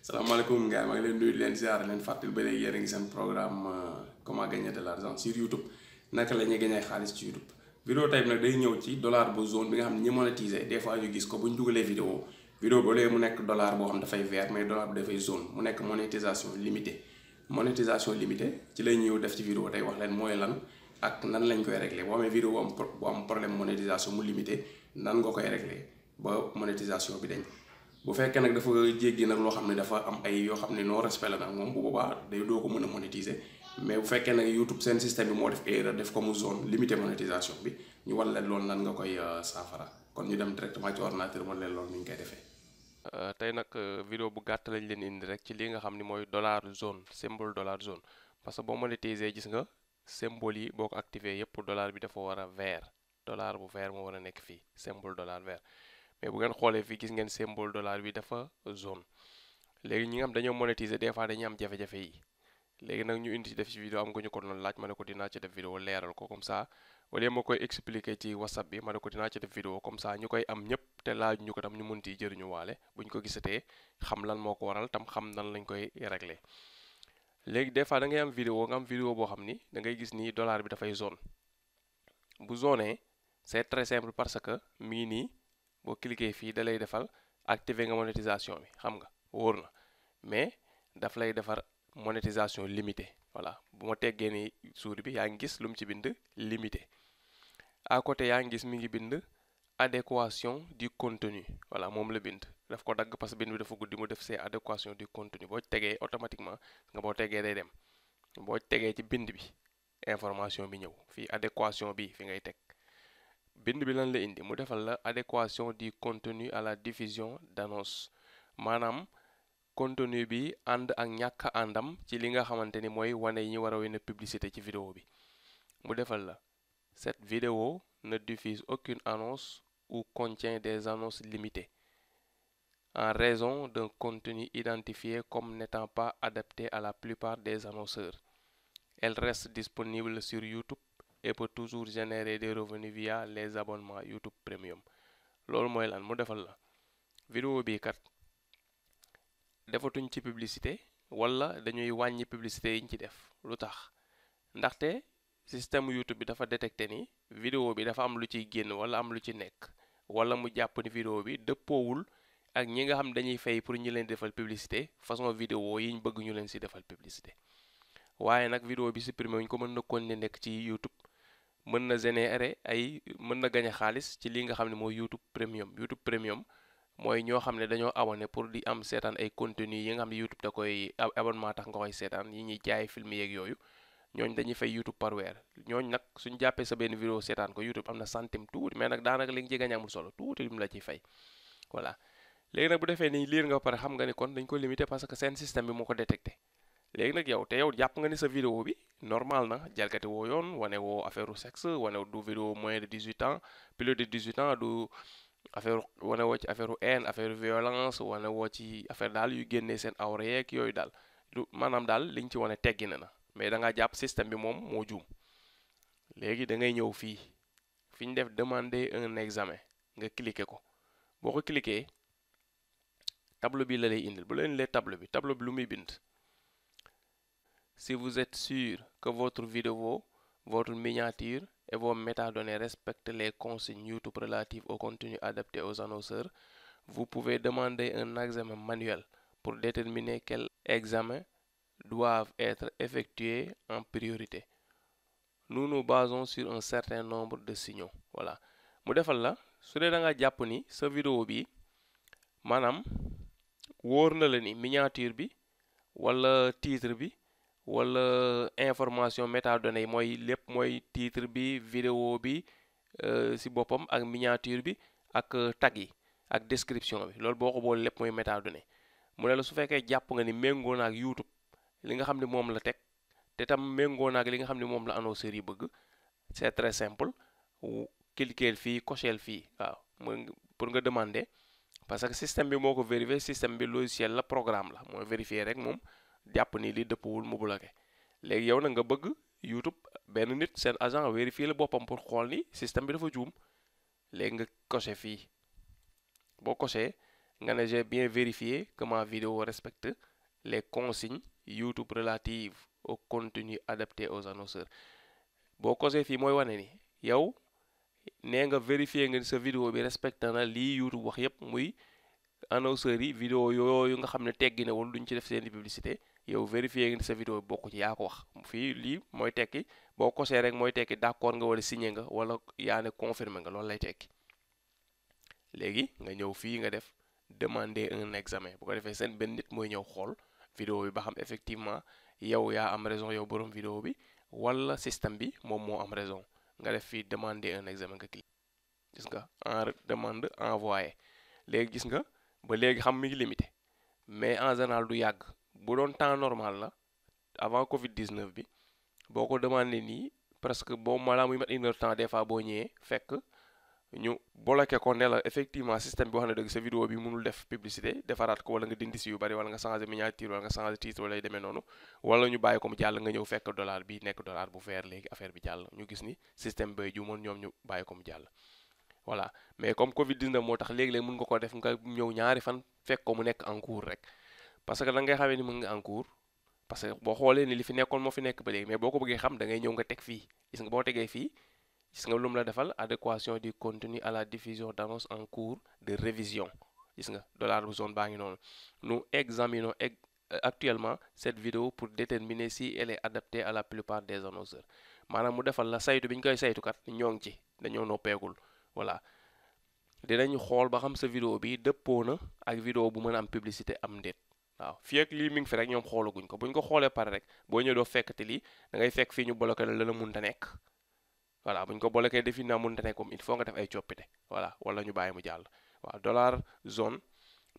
salaamaaleykum gars yi maa ngi leen nuyu di leen ziar leen fàttali ba léegi yéen a ngi seen programme comment gagner de l'argent sur YouTube naka la ñuy gagner xaalis ci YouTube. vidéo tey bi nag day ñëw ci dollar bu zone bi nga xam ne ñi monétiser des fois ñu gis ko bu ñu dugalee vidéo ba léegi mu nekk dollar boo xam dafay vert mais dollar bi dafay zone mu nekk monétisation limitée. monétisation limitée ci lay ñëw def ci vidéo tey wax leen mooy lan ak nan lañ koy régler boo amee vidéo bu am problème monétisation mu limité nan nga koy régler ba monétisation bi dañ. bu fekkee nag dafa jéggi nag loo xam ne dafa am ay yoo xam ne non respect la nag moom bu boobaa day doo ko mën a monétiser mais bu fekkee nag YouTube seen système bi moo def erreur def ko mu zone limité monétisation bi ñu wan leen loolu nan nga koy saafara kon ñu dem directement ci ordinateur wan leen loolu ni ñu koy defee. tey nag vidéo bu gàtt lañ leen indi rek ci li nga xam ni mooy dollar zone symbole dollar zone parce que boo monétiser gis nga symbole yi boo ko activé yëpp dollar bi dafa war a vert dollar bu vert moo war a nekk fii symbole dollar vert. mais bu ngeen xoolee fii gis ngeen symbole dollar bi dafa zone léegi ñi nga xam dañoo monétiser des fois dañuy am jafe-jafe yi léegi nag ñu indi ci def ci vidéo am nga ñu ko doon laaj ma ne ko dinaa ci def vidéo leeral ko comme ça wala ma koy expliquer ci whatsapp bi ma ne ko dinaa ci def vidéo comme ça ñu koy am ñëpp te laaj ñu ko tam ñu mën ci jëriñu waale buñ ko gisatee xam lan moo ko waral tam xam nan lañ koy régler léegi des fois da ngay am vidéo nga am vidéo boo xam ni da ngay gis ni dollar bi dafay zone bu zonee c'est très simple parce que mi ngi nii boo cliquer fii da lay defal activer nga monétisation bi xam nga wóor na mais daf lay defar monétisation limitée voilà bu ma teggee ni souris bi yaa ngi gis lu mu ci bind limité à côté yaa ngi gis mi ngi bind adéquation du contenu voilà moom la bind daf ko dagg parce que bind bi dafa guddi mu def see adéquation du contenu boo tegee automatiquement nga boo tegee day dem boo tegee ci bind bi information bi ñëw fii adéquation bi fi ngay teg bind bi lan la indi mu defal la adéquation du contenu à la diffusion d'annonce maanaam contenu bi ànd ak ñàkk àndam ci li nga xamante ni mooy wane yi ñu war a wane publicité ci vidéo bi mu defal la cette vidéo ne diffuse aucune annonce ou contient des annonces limitées en raison d'un contenu identifié comme n'étant pas adapté à la plupart des annonceurs. Elle reste disponible sur YouTube et peut toujours générer des revenus via les abonnements YouTube Premium loolu mooy lan mu defal la vidéo bii kat defatuñ ci publicité wala dañuy wàññi publicité yi ñu ci def lu tax ndaxte système YouTube bi dafa détecté ni vidéo bi dafa am lu ciy génn wala am lu ci nekk wala mu jàpp ni vidéo bi dëppoowul ak ñi nga xam dañuy fay pour ñu leen defal publicité façon vidéo yi ñu bëgg ñu leen si defal publicité waaye nag vidéo bi supprimé wuñ ko mën na continuer nekk ci YouTube mën na générer mën na gañ a xaalis ci li nga xam ne mooy YouTube Premium mooy ñoo xam ne dañoo abonné pour di am seetaan ay contenu yi nga xam ne YouTube da koy abonnement tax nga koy seetaan yi ñuy jaay film yeeg yooyu ñooñ dañuy fay YouTube par weer ñooñ nag suñ jàppee sa benn vidéo seetaan ko YouTube am na centime tuuti mais nag daanaka li nga ci gañ amul solo tuuti lim la ciy fay voilà léegi nag bu defee ni liir nga pare xam nga ni kon dañ ko limité parce que seen système bi moo ko détecté léegi nag yow jàpp nga ni sa vidéo bi normal na jalgati woo yoon wane woo affaire u sexe wane du vidéo moins de 18 ans plus de 18 ans du affaire wane woo ci affaire u haine affaire violence wane woo ci affaire daal yu génnee seen awra yeeg yooyu daal du maanaam daal liñ ci wane teggi na mais da ngaa jàpp système bi moom moo juum léegi da ngay ñëw fii fi ñu def demander un examen nga cliquer ko boo ko cliquer tableau bi la lay indil bu la indilee tableau bi lu muy bind si vous êtes sûr que votre vidéo, votre miniature et vos métadonnées respectent les consignes YouTube relatives au contenu adapté aux annonceurs, vous pouvez demander un examen manuel pour déterminer quels examens doivent être effectués en priorité. Nous nous basons sur un certain nombre de signaux. Voilà mu defal la su dee da nga jàpp ni sa vidéo bi maanaam wóor na la ni miniature bi wala titre bi wala information métadonnées yi mooy lépp mooy titre bi vidéo bi ci boppam ak miniature bi ak tag yi ak description bi loolu boo ko boole lépp mooy métadonnées mu ne la su fekkee jàpp nga ni méngoo na ak YouTube li nga xam ne moom la teg te tam méngoo na ak li nga xam ne moom la annonceurs yi bëgg c'est très simple cliquer fii cocher fii waaw pour nga demander parce que système bi moo ko vérifier système bi logiciel la programme la mooy vérifier rek moom jàpp ni li dëppwul mu bloqué léegi yow nag nga bëgg YouTube benn nit seen agent vérifier la boppam pour xool ni système bi dafa juum léegi nga coché fii boo coché nga ne j'ai bien vérifié que ma vidéo respecte les consignes YouTube relatives au contenu adapté aux annonceurs. boo kosee fii mooy wane ni yow nee nga vérifier nga sa vidéo bi respecté na lii YouTube wax yépp muy annonceurs yi vidéo yooyu nga xam ne tegginewul duñ ci def seeni publicité yow vérifier nga sa vidéo bi bokk ci yaa ko wax fii lii mooy tekki boo kosee rek mooy tekki d'accord nga wala signé nga wala yaa ne confirmé nga loolu lay tekki. léegi nga ñëw fii nga def demander un examen bu ko defee seen benn nit mooy ñëw xool vidéo bi ba xam effectivement yow yaa am raison yow borom vidéo bi wala système bi moom moo am raison nga def fii demander un examen nga cliquer gis nga en demande envoyé léegi gis nga ba léegi xam mi ngi limité mais en général du yàgg bu doon temps normal la avant Covid-19 bi boo ko demandé nii presque boo malaa muy mat une heure temps des fois boo ñëwee fekk ñu bloqué ko ne la effectivement système bi wax na dëgg sa vidéo bi mënul def publicité defaraat ko wala nga dindi si yu bari wala nga changer miniature wala nga changer titre wala yu demee noonu wala ñu bàyyi ko mu jàll nga ñëw fekk dollar bi nekk dollar bu vert léegi affaire bi jàll ñu gis ni système bay juumoon ñoom ñu bàyyi ko mu jàll. voilà mais comme Covid-19 moo tax léegi-léeg mën nga ko def nga ñëw ñaari fan fekk ko mu nekk en cours rek parce que da ngay xamee ni mu ngi en cours parce que boo xoolee ni li fi nekkoon moo fi nekk ba léegi mais boo ko bëggee xam da ngay ñëw nga teg fii gis nga boo tegee fii gis nga lu mu la defal adéquation du contenu à la diffusion d'annonces en cours de révision gis nga dollar bu zone baa ngi noonu nous examinons actuellement cette vidéo pour déterminer si elle est adaptée à la plupart des annonceurs maanaam mu defal la saytu bi ñu koy saytu kat ñoo ngi ci dañoo noppeegul voilà dinañu xool ba xam sa vidéo bi dëppoo na ak vidéo bu mën a am publicité am ndéet waaw fii ak lii mi ngi fi rek ñoom xoolaguñ ko buñ ko xoolee pare rek boo ñëwee doo fekkati lii da ngay fekk fii ñu bloqué la la mënta nekk voilà buñ ko bloqué defi naa mënta nekk comme il faut nga def ay coppite voilà wala ñu bàyyi mu jàll waaw dollar zone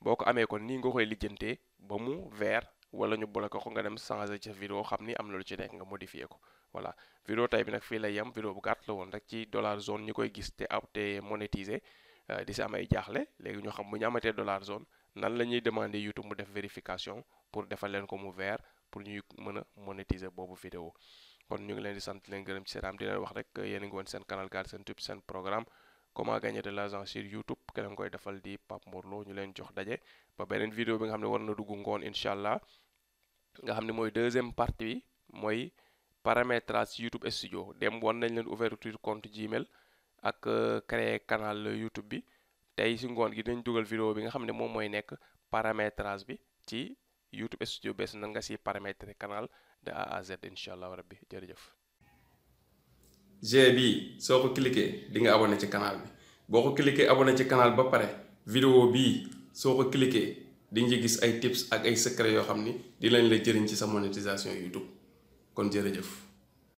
boo ko amee kon nii nga koy lijjantee ba mu vert wala ñu bloqué ko nga dem changer ci vidéo xam ni am na lu ci nekk nga modifier ko voilà vidéo tey bi nag fii lay yem vidéo bu gàtt la woon rek ci dollar zone ñi koy gis te monétiser di si am ay jaaxle léegi ñoo xam bu ñu amatee dollar zone nan la ñuy demander YouTube mu def vérification pour defal leen ko mu vert pour ñuy mën a monétiser boobu vidéo kon ñu ngi leen di sant leen gërëm ci seetaan di leen wax rek yéen a ngi woon seen canal Galsen Tube seen programme comment gagner de l'argent sur YouTube keneen koy defal di Pape Mor Lo ñu leen jox daje ba beneen vidéo bi nga xam ne war na dugg ngoon incha allah nga xam ne mooy deuxième partie bi mooy paramétrage YouTube Studio dem wan nañ leen ouverture compte Gmail ak créer canal YouTube bi tey si ngoon gi dañ dugal vidéo bi nga xam ne moom mooy nekk paramétrage bi ci YouTube Studio bees nan nga si paramétrer canal de A à Z incha allah rabbi jërëjëf. G bii soo ko cliquer di nga abonné ci canal bi boo ko cliquer abonné ci canal ba pare vidéo bii soo ko cliquer di nga gis ay tips ak ay secret yoo xam ni di lañ la jëriñ ci sa monétisation YouTube kon jërëjëf.